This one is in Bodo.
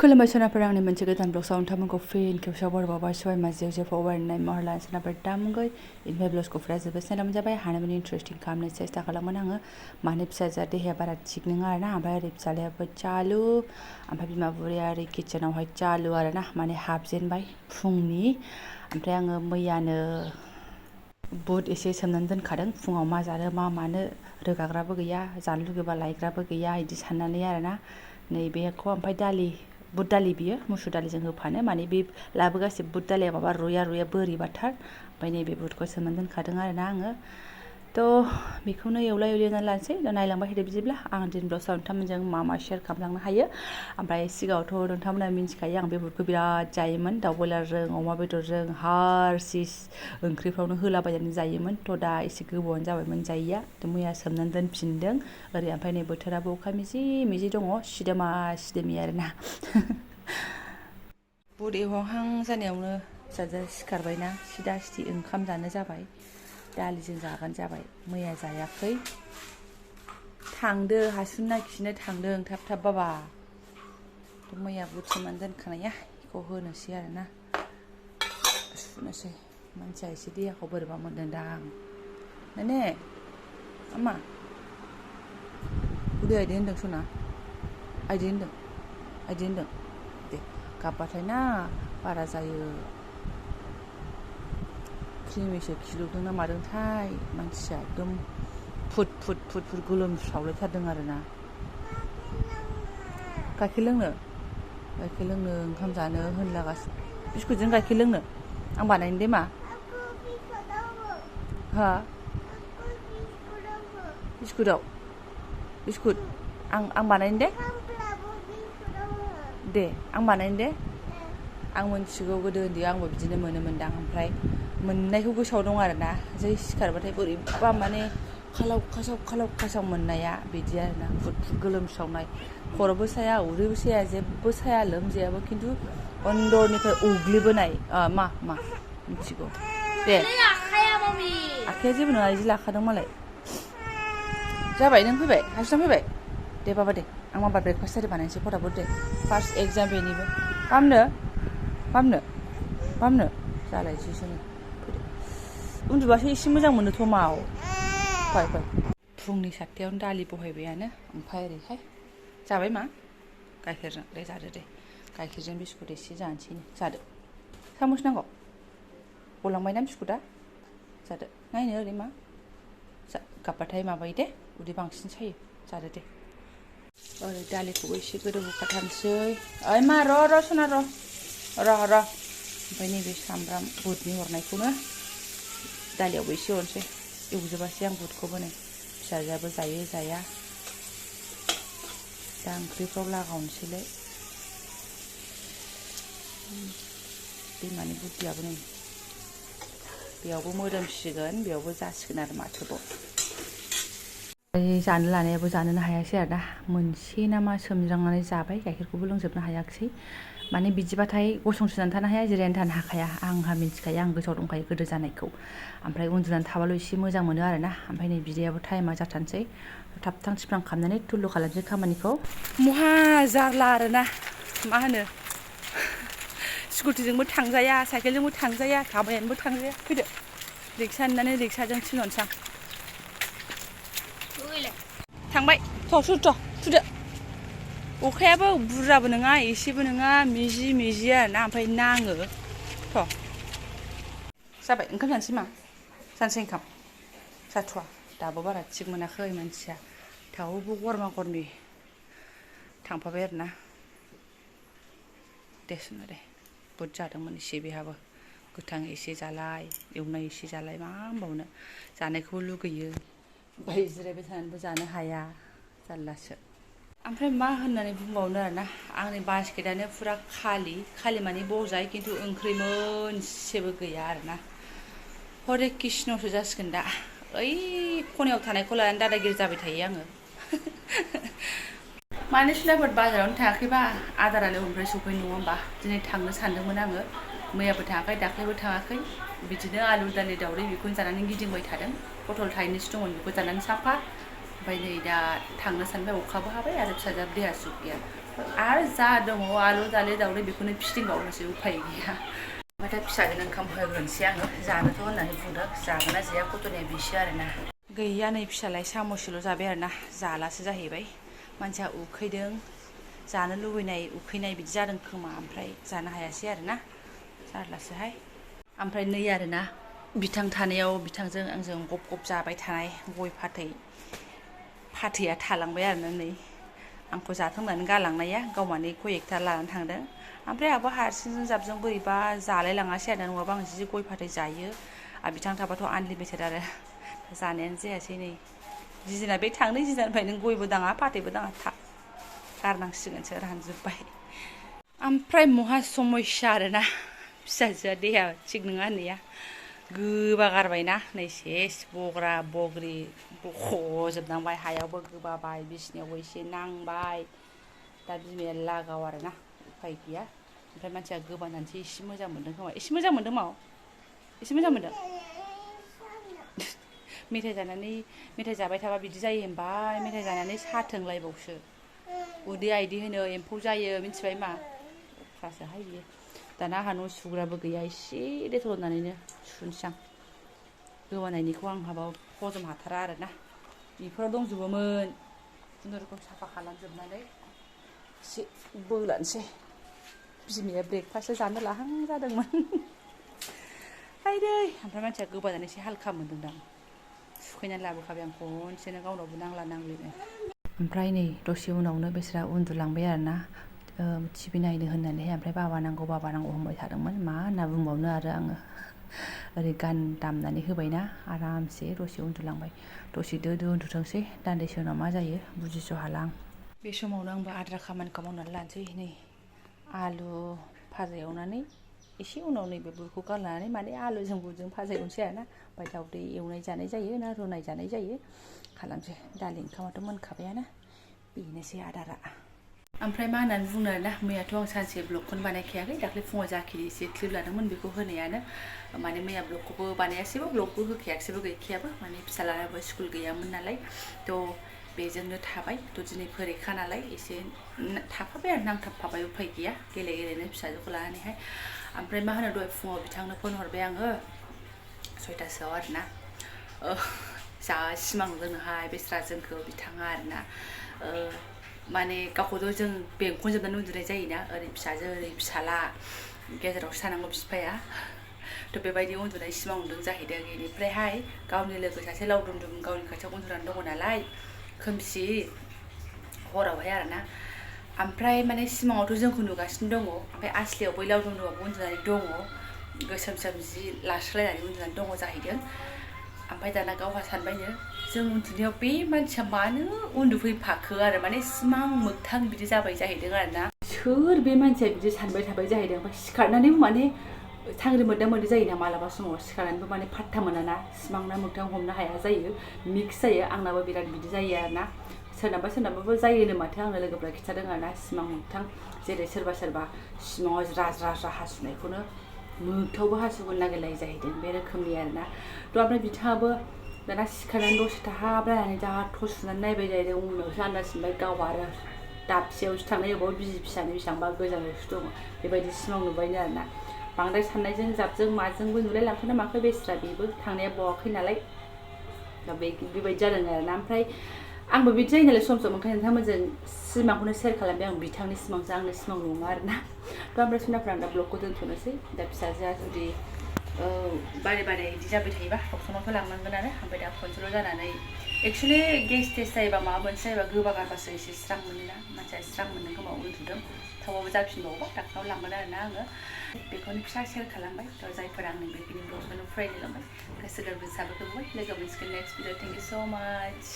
खुलुमबाय सोनाफोर आंनि मोनसे गोदान ब्लगआव नोंथांमोनखौ फिन खेबसेयाव बरबावबाय सबाय माजियाव जेफो अबारनाय महर लानो सोनाफोर दामुगै इनफाय ब्लगखौ फुरा जोबोद नाम जाबाय हानायमानि इन्टारेस्टिं खालामनो सेस्था खालामोन आङो माने फिसाजोआ देहाया बारा थिग नङा आरोना ओमफ्राय ओरै फिसालायाबो चालु ओमफ्राय बिमा बुरैया ओरै किचेनावहाय चालु आरोना माने हाबजेनबाय फुंनि ओमफ्राय आङो मैयानो बुट एसे सोमनानै दोनखादों फुङाव मा जानो मा मानो रोगाग्राबो गैया जानो लुगैबा लायग्राबो गैया इदि साननानै आरोना नैबेखौ ओमफ्राय दालि बुट दालि बियो मुसुर दालिजों होफानो माने बे लाबोगासिनो बुट दालिया माबा रुया बोरैबाथार ओमफ्राय नैबे बुटखौ सोमनानै दोनखादों आरोना आङो थ' बेखौनो एवनानै लानोसै नायलांबाय थादो बिदिब्ला आं दिन ब्लगआव नोंथांमोनजों मा शेयार खालामलांनो हायो ओमफ्राय सिगाङावथ' नोंथांमोना मिन्थिखायो आं बे बुटखौ बिराद जायोमोन दाउ बयलारजों अमा बेदरजों हारसिस ओंख्रिफ्रावनो होलाबायनानै जायोमोन थ' दा एसे गोबावानो जाबायमोन जायैया मैया सोमनानै दोनफिनदों ओरै ओमफ्राय नै बोथोराबो अखा मिजि दङ सिदोमी आरोना बुट एवहां जानायावनो फिसाजोआ सिखारबायना सिदा सिदि ओंखाम जानो जाबाय दालिजों जाबानो जाबाय मैया जायाखै थांदो हासुना खिनो थांदों थाब बाबा मैया बुट सोमनानै दोनखानाया बेखौ होनोसै आरोना सुनोसै मानसिया एसे देहाखौ बोरैबा मोनदोंदां ने अमा उदै आइदि होनदों सना आइदि होनदों दे गाबबाथाय ना बारा जायो क्रिमिसो खिलुदों ना मादोंथाय मानसिया एकदम फुट गोलोमस्रावलायथारदों आरोना गाइखेर लोंनो ओंखाम जानो होनलागासिनो बिस्कुटजों गाइखेर लोंनो आं बानायनो दे मा हा बिस्कुट आं बानायनो दे आं बानायनो दे आं मोनथिगौ गोदो उन्दैयाव आंबो बिदिनो मोनोमोनदां ओमफ्राय मोननायखौ गोसोआव दं आरोना जै सिखारबाथाय बोरैबा माने खालाव खासाव मोननाया बिदि आरोना फुट गोलोमस्रावनाय खर'बो साया उदैबो साया जेबो साया लोमजायाबो खिन्थु अन्दरनिफ्राय उग्लिबोनाय मा मिथिगौ दे आखाया जेबो नङा इदि लाखादों मालाय जाबाय नों फैबाय हारसिं फैबाय दे बाबा दे आं माबा ब्रेकफास्ट आरि बानायनोसै फटाफट दे फार्स्ट एग्जाम बेनिबो बामनो जालायसै जोङो उन्दुबासो एसे मोजां मोनो थमाव फै फुंनि 7टायावनो दालि बहायबायानो ओमफ्राय ओरैहाय जाबाय मा गाइखेरजों दे जादो दे गाइखेरजों बिस्कुट एसे जानोसै जादो सामस नांगौ गलांबायना बिस्कुटआ जादो नायनो ओरै मा गाबबाथाय माबायो दे उदै बांसिन सायो जादो दे ओरै दालिखौबो एसे गोदौहोखाथारनोसै ओइ मा र' सना र' ओमफ्राय नैबे सामब्राम बुटनि हरनायखौनो दालियावबो एसे हरनोसै एवजोबासै आं बुटखौबो नै फिसाजोआबो जायो जाया दा ओंख्रिफ्राव लागावनोसैलाय दैमानि बुदियाबो नै बेयावबो मोदोमसिगोन बेयावबो जासिगोन आरो माथोबाव जानो लानायाबो जानोनो हायासै आरोना मोनसे नामा सोमज्रांनानै जाबाय गाइखेरखौबो लोंजोबनो हायाखिसै माने बिदिबाथाय गसंसोनानै थानो हाया जिरायनानै थानो हाखाया आंहा मिन्थिखायो आं गोसोआव दंखायो गोदो जानायखौ ओमफ्राय उन्दुनानै थाबाल' एसे मोजां मोनो आरोना ओमफ्राय नै बिदायाबो टाइमा जाथारनोसै थाब थिफ्रां खालामनानै थुल्लु खालामसै खामानिखौ महा जारला आरोना मा होनो स्कुटिजोंबो थांजाया साइकेलजोंबो थांजाया थाबायनानैबो थांजाया फैदो रिक्सा होननानै रिक्साजों थिनहरनोसै आं थांबाय थुदो अखायाबो बुरजाबो नङा एसेबो नङा मिजि आरोना ओमफ्राय नाङो जाबाय ओंखाम जानोसै ओंखाम जाथ'वा दाबो बारा थिग मोनाखै मानसिया थावबो गरमै थांफाबाय आरोना दे सुनो दे बुट जादोंमोन एसे बेहाबो गोथां एसे जालाय एवनाय एसे जालाय मा होनबावनो जानायखौ लुगैयो ओमफ्राय जिरायबाय थानानैबो जानो हाया जारलासो ओमफ्राय मा होननानै बुंबावनो आरोना आंनि बास्केटानो फुरा खालि माने बजाय खिन्थु ओंख्रि मोनसेबो गैया आरोना हरे कृष्णसो जासिगोन दा ओइ खनायाव थानायखौ लानानै दादागिरि जाबाय थायो आङो माने सुनाफोर बाजारावनो थाङाखैबा आदारानो ओमफ्राय सफैयो नङा होमबा दिनै थांनो सानदोंमोन आङो मैयाबो थाङाखै दाख्लैबो थाङाखै बिदिनो आलु दालि दावदै बेखौनो जानानै गिदिंबाय थादों पटल थाइनैसो दंमोन बेखौ जानानै साफा ओमफ्राय नै दा थांनो सानबाय अखाबो हाबाय आरो फिसाजोआबो देहा सुख गैया आरो जा दङ आलु दालि दाउदै बेखौनो फिदिंबावनोसै उफाय गैया ओमफ्राय दा फिसाजों ओंखाम होग्रोनोसै आङो जानोथ' होननानै बुंदों जागोन ना जाया गथ'निया बिसो आरोना गैया नै फिसालाय साम'सेल' जाबाय आरोना जालासो जाहैबाय मानसिया उखैदों जानो लुबैनाय उखैनाय बिदि जादों खोमा ओमफ्राय जानो हायासै आरोना जारलासोहाय ओमफ्राय नै आरोना बिथां थानायाव बिथांजों आंजों गप गप जाबाय थानाय गय फाथैया थालांबाय आरोना नै आंखौ जाथों होननानै गालांनाया गाव माने गय एकथा लानानै थांदों ओमफ्राय आंबो हारसिंजों जाबजों बोरैबा जालाय लाङासै आरोना नङाबा आं जि गय फाथै जायो आरो बिथां थाबाथ' आनलिमिटेड आरो जानायानो जायासै नै जिजिना बे थांनो जिजिनानिफ्राय नों गयबो दाङा फाथैबो दाङा गारनांसिगोनसो रानजोब्बाय ओमफ्राय महा समस्या आरोना फिसाजोआ देहा थिग नङा होननाया गोबा गारबायना नै सेस बग्रा बग्रि बख'जोबनांबाय हायावबो गोबाबाय बिसिनायावबो एसे नांबाय दा बिमाया लागाव आरोना उफाय गैया ओमफ्राय मानसिया गोबानानैसो एसे मोजां मोनदों खोमा एसे मोजां मोनदों माव एसे मोजां मोनदों मेथाइ जाबाय थाबा बिदि जायो होनबाय मेथाइ जानानै साथोंलायबावसो उदै आइदि होनो एम्फौ जायो मिथिबाय मा अख्रासोहाय बियो दाना आंहा न' सुग्राबो गैया एसे डेटल होनानैनो सुनोसै आं गोबानायनिखौ आं हाबा हजम हाथारा आरोना बेफोराव दंजोबोमोन खुनुरुखुम साफा खालामजोबनानै एसे बोलानोसै बिमाया ब्रेकफास्टसो जानो लाहां जादोंमोन आइदै ओमफ्राय मानसिया गोबानानै एसे हालखा मोनदोंदां सुखैनानै लाबोखाबाय आं खनसेनो गावनावबो नांला नांलिनो ओमफ्राय नै दसे उनावनो बेस्रा उन्दुलांबाय आरोना टिभि नायनो होननानैहाय ओमफ्राय बाबा नांगौ होनबाय थादोंमोन मा होनना बुंबावनो आरो आङो ओरै गान दामनानै होबायना आरामसे दसे उन्दुलांबाय दसे दो उन्दुथोंसै दान्दिसे उनाव मा जायो बुजिस' हाला आं बे समावनो आंबो आद्रा खामानिखौ मावनानै लानोसै नै आलु भाजा एवनानै एसे उनाव नैबे बुटखौ गारनानै माने आलुजों बुटजों भाजा एवनोसै आरोना ओमफ्राय दाउदै एवनाय जानाय जायो ना रुनाय जानाय जायो खालामसै दालि ओंखामाथ' मोनखाबायानो बेनोसै आदारा ओमफ्राय मा होननानै बुंनो आरोना मैयाथ' आं सानसे ब्लगखौनो बानायखायाखै दाख्लै फुङाव जाखिनि एसे क्लिप लादोंमोन बेखौ होनायानो माने मैया ब्लगखौबो बानायासैबो ब्लगबो होखायाखैसैबो गैखायाबो माने फिसालानाबो स्कुल गैयामोन नालाय थ' बेजोंनो थाबाय थ' दिनै फरिखा नालाय एसे थाफाबाय आरो नांथाबफाबाय उफाय गैया गेलेनो फिसाजोखौ लानानैहाय ओमफ्राय मा होनो दहाय फुङाव बिथांनो फन हरबाय आङो 6टासोआव आरोना जा सिमां नुदोंनोहाय बेस्रा जोंखौ बिथाङा आरोना माने गावखौथ' जों बेंखनजोबनानै उन्दुनाय जायोना ओरै फिसाजो ओरै फिसाला गेजेरावसो थानांगौ बिफाया थ' बेबायदि उन्दुनाय सिमां नुदों जाहैदों बेनिफ्रायहाय गावनि लोगो सासे लावदुम गावनि खाथियाव उन्दुनानै दङ नालाय खोमसि हरावहाय आरोना ओमफ्राय माने सिमाङावथ' जोंखौ नुगासिनो दङ ओमफ्राय आसलियाव बै लावदुमआबो उन्दुनानै दङ गोसोम जि लास्रायनानै उन्दुनानै दङ जाहैदों ओमफ्राय दाना गावहा सानबायनो जों उन्दुनायाव बे मानसिया मानो उन्दुफैफाखो आरो माने सिमां मोगथां बिदि जाबाय जाहैदों आरोना सोर बे मानसिया बिदि सानबाय थाबाय जाहैदों ओमफ्राय सिखारनानैबो माने सांग्रि मोनदा जायोना मालाबा समाव सिखारनानैबो माने फात्ता मोनाना सिमां ना मोगथां हमनो हाया जायो मिक्स जायो आंनाबो बिराद बिदि जायो आरोना सोरनाबाबो जायोनो माथो आंनो लोगोफ्रा खिन्थादों आरोना सिमां मोगथां जेरै सोरबा सिमाङाव ज्रा हासुनायखौनो मोगथावबो हासुगोन नागिरलायो जाहैदों बे रोखोमनि आरोना थ' ओमफ्राय बिथाङाबो दाना सिखारनानै दसे थाहाबलायनानै जा थ' सुनानै नायबाय जाहैदों उनावसो आन्दाज मोनबाय गाव आरो दाबसेयावसो थांनाय अबाव बिसि फिसानो बेसेबांबा गोजानावसो दङ बेबायदि सिमां नुबायनो आरोना बांद्राय साननायजों जाबजों माजोंबो नुलाय लांखो ना माखो बेस्रा बेबो थांनाया बावाखै नालाय दा बेबायदि जादों आरोना ओमफ्राय आंबो बिदि जायो नालाय सम ओंखायनो नोंथांमोनजों सिमांखौनो शेयार खालामबाय आं बिथांनि सिमांजो आंनि सिमां नङा आरोना थ' ओमफ्राय सुनाफ्रा आं दा ब्लगखौ दोनथ'नोसै दा फिसाजोआ जुदि बारे बिदि जाबाय थायोबा डक्टरनावथ' लांनांगोनानो ओमफ्राय दा खनसेल' जानानै एक्सुवेलि गेस टेस्ट जायोबा माबा मोनसे जायोबा गोबा गारबासो एसे स्रां मोनोना मानसिया स्रां मोननो खोमा उन्दुदों थावाबो जाफिनबावोबा डाक्टरनाव लांगोन आरोना आङो बेखौनो फिसा शेयार खालामबाय थ' जायफोरा आंनि बेखिनि ब्लगखौनो फरायनो लांबाय गोसो गोरबो साबायखर बावबाय लोगो मोनसिगोन नेक्स्ट भिडिअ थेंक इउ स' माच